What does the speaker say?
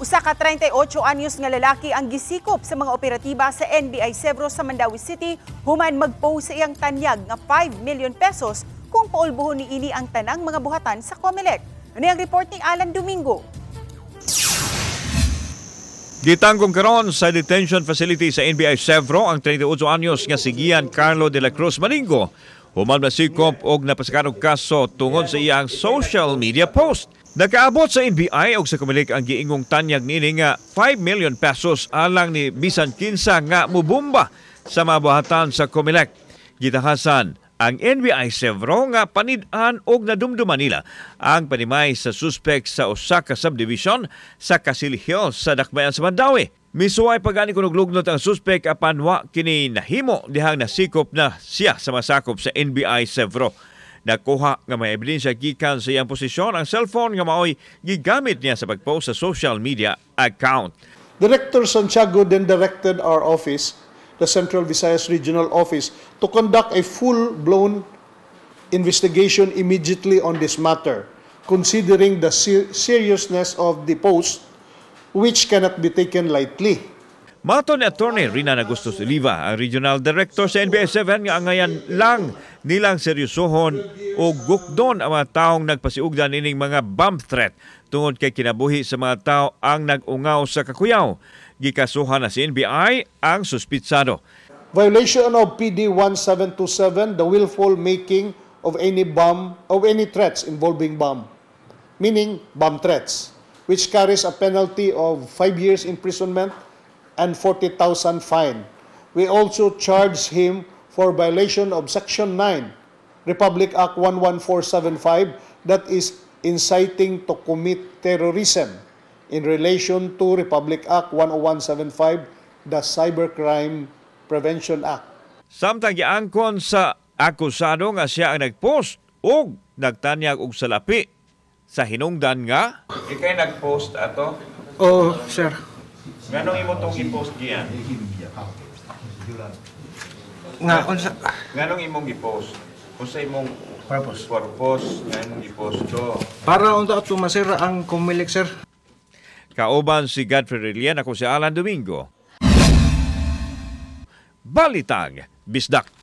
Usa ka 38 anyos nga lalaki ang gisikop sa mga operatiba sa NBI Sevro sa Mandaue City human mag-post sa iyang tanyag nga 5 million pesos kung paulbohon niini ang tanang mga buhatan sa COMELEC. Ano ang report ni Alan Domingo? Gitanggong karon sa detention facility sa NBI Sevro ang 38 anyos nga si Gian Carlo de la Cruz Maningo human masikop og napasakan og kaso tungod sa iyang social media post. Nakaabot sa NBI og sa COMELEC ang giingong tanyag niini nga 5 million pesos alang ni bisan kinsa nga mubumba sa mga buhatan sa COMELEC. Gitahasan ang NBI Sevro nga panid-an og nadumduman nila ang panimay sa suspect sa usa ka subdivision sa Casil Hills sa Dakbayan sa Mandaue. Misuway pagani kunog lugnot ang suspect apan wa kini nahimo dihang nasikop na siya sa masakop sa NBI Sevro. Nakuha nga may ebidensya gikan sa iyang posisyon ang cellphone nga maoy gigamit niya sa pagpost sa social media account. Director Santiago then directed our office, the Central Visayas Regional Office, to conduct a full-blown investigation immediately on this matter, considering the seriousness of the post, which cannot be taken lightly. Mato ni Attorney Rina Agustos Oliva, ang Regional Director sa NBI 7, nga angayan lang nilang seryosohon o gukdon ang mga taong nagpasiugdan ining mga bomb threat tungod kay kinabuhi sa mga tao ang nag-ungaw sa kakuyaw. Gikasuhan na si NBI ang suspitsado. Violation of PD 1727, the willful making of any bomb, of any threats involving bomb, meaning bomb threats, which carries a penalty of 5 years imprisonment and 40,000 fine. We also charge him for violation of Section 9, Republic Act 11475, that is inciting to commit terrorism in relation to Republic Act 10175, the Cybercrime Prevention Act. Samtang giangkon sa akusado nga siya ang nagpost og nagtanyag og salapi sa hinungdan nga Ikay nag-post ato? Oh, sir. Nganong imo tong i-post giyan? Nga, unsa Nganong imong i-post? Unsa imong purpose? Purpose nga imong i-post to? Para unta ato masira ang COMELEC, sir. Kauban si Godfrey Relian, ako si Alan Domingo. Balitang Bisdak.